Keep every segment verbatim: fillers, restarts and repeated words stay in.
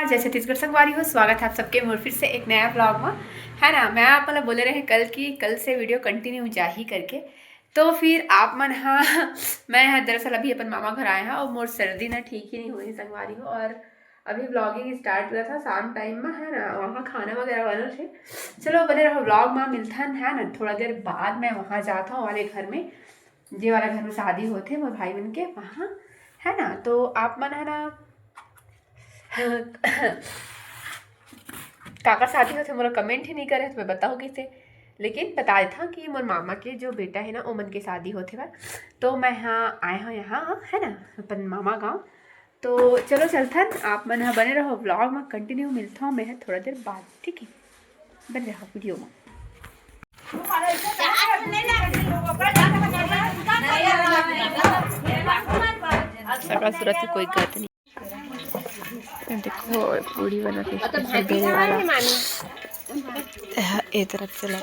जय छत्तीसगढ़ संगवारी हो, स्वागत है आप सबके मोर फिर से एक नया ब्लॉग में, है ना। मैं आप वाला बोले रहे कल कि कल से वीडियो कंटिन्यू जाही करके, तो फिर आप मन हा मैं हा दरअसल अभी अपन मामा घर आए हा और मोर सर्दी ना ठीक ही नहीं हुई संगवारी हो, और अभी ब्लॉगिंग स्टार्ट हुआ था शाम टाइम में, है ना, वहाँ खाना वगैरह बनो थे। चलो बने रहो ब्लॉग में, मिलथन, है ना। थोड़ा देर बाद मैं वहाँ जाता हूँ वाले घर में, जे वाला घर में शादी होते मोर भाई बन के वहाँ, है ना। तो आप मन है ना काकर शादी होथे, मोला कमेंट ही नहीं करे, तो मैं बताऊँ कैसे। लेकिन बता देता कि मोर मामा के जो बेटा है ना, ओमन के शादी होथे बा, तो मैं हाँ आए हूँ यहाँ, है ना, अपन मामा गाँव। तो चलो चलथन, आप मन ह बने रहो ब्लॉग में, कंटिन्यू मिलता हूँ मैं थोड़ा देर बाद, ठीक है, बने रहो वीडियो में। सकल सूरत के कोई गत नहीं। ये देखो, पूड़ी बनत हे, special देवे वाला। ये तरफ से ला।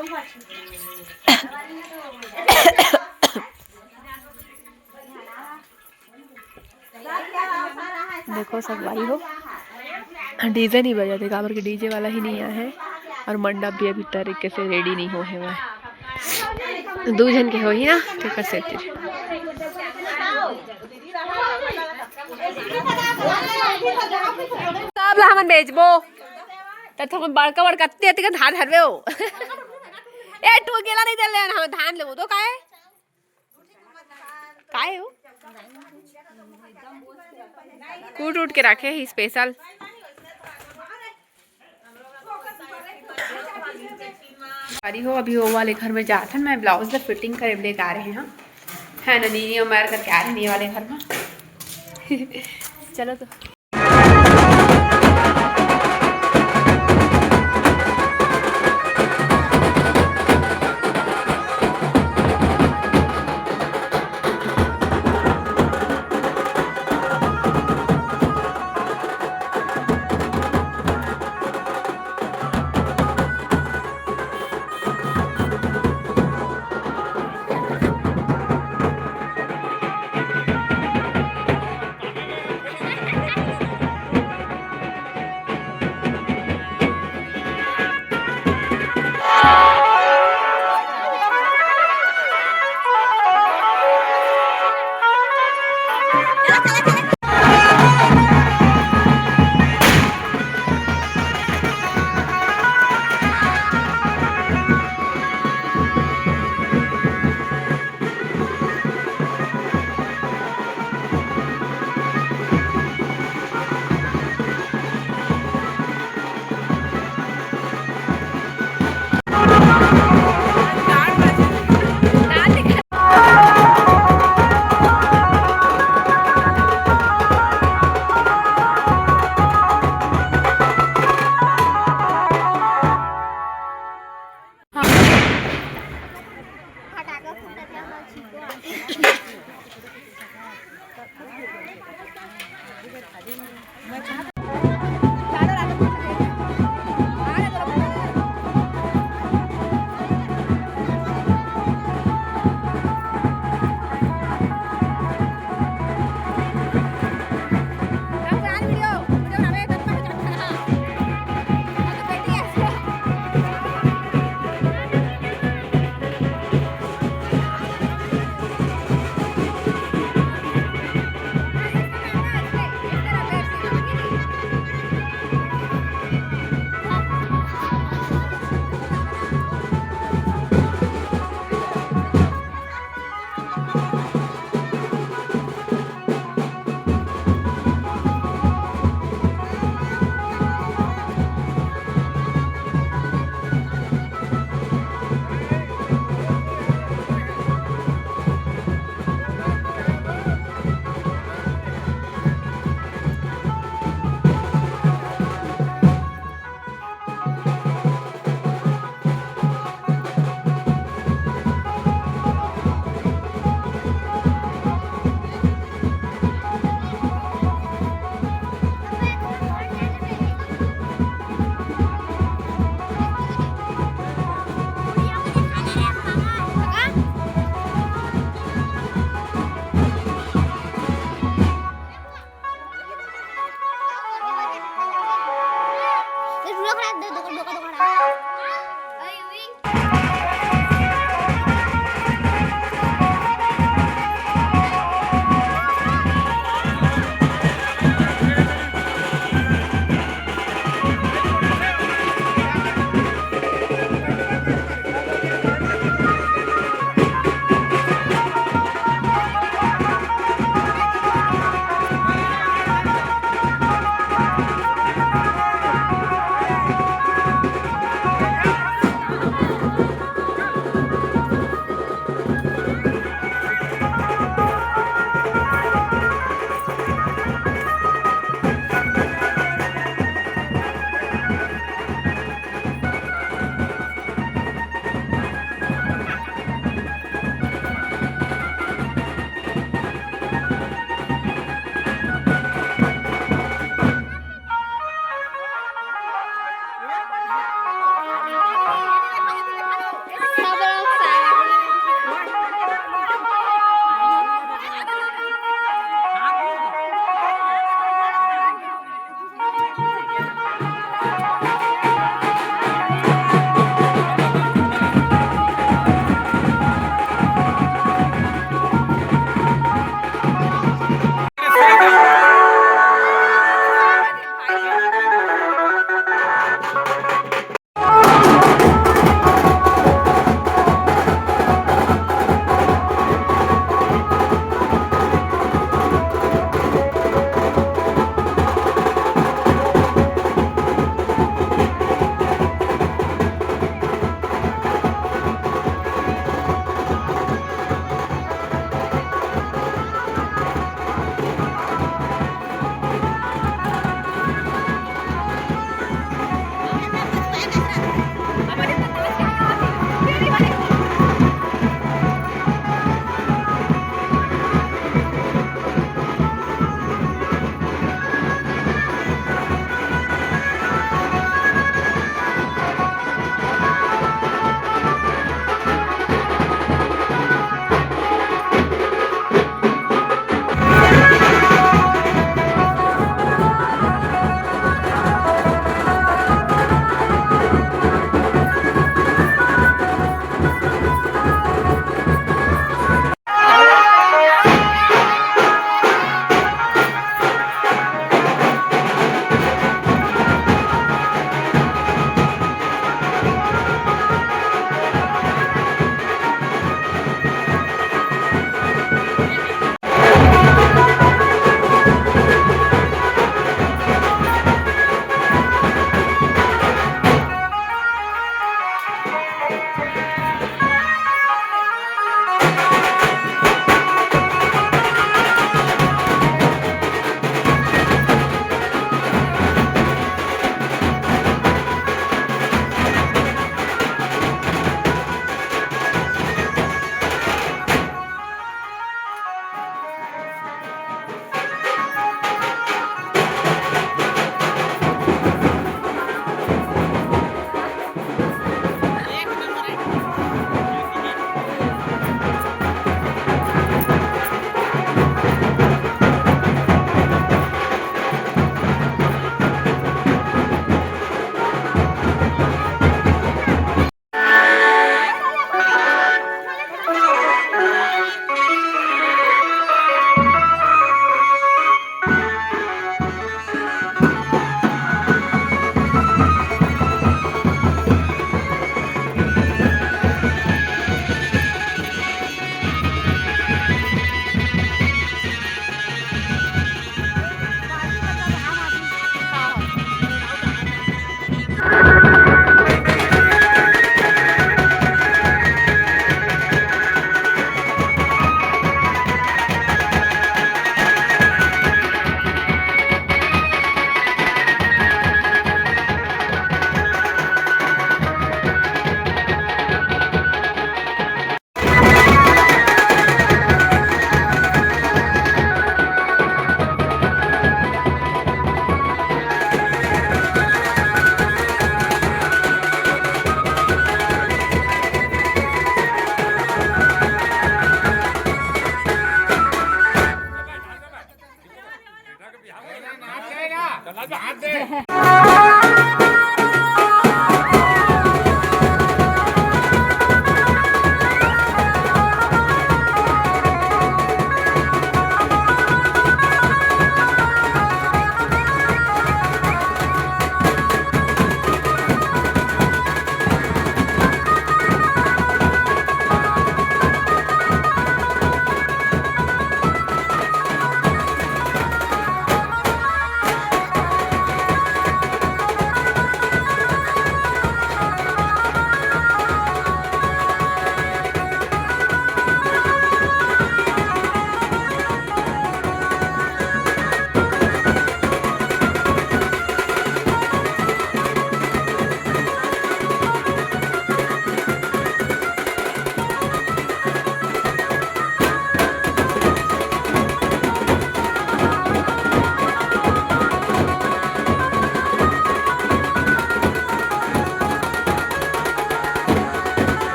देखो संगवारी हो, डीजे नहीं बजाते, काबर के डीजे वाला ही नहीं आया है और मंडप भी अभी तरीके से रेडी नहीं हो है। दू झन के होही ना, तेकर सेती। सब ला हमन बेचबो। त थोकन बड़का बड़का अत्ते अत्ते के धान हरवे हो। ए, तू अकेला नहीं दे ले, हम धान लेबो तो काहे? काहे हो? कूट उट के रखे ही स्पेशल। अरे हो, अभी वो वाले घर में जाथन, मैं ब्लाउज ला फिटिंग करे लेके आ रहे हैं, है ना, नीनी और मैं करके आ रहे हैं ये वाले घर में। चलो तो।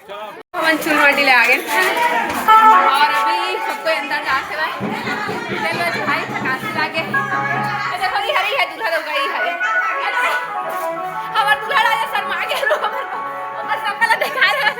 हमन चूल माटी ले आगे और अभी सबको अंदर जाके भाई चलो भाई थकासी लागे। ये देखो, ये हरी है, दूल्हा लोग गई है। हमार दूल्हा राजा शर्मा गया, ओकर, ओकर सकल दिखा रहे।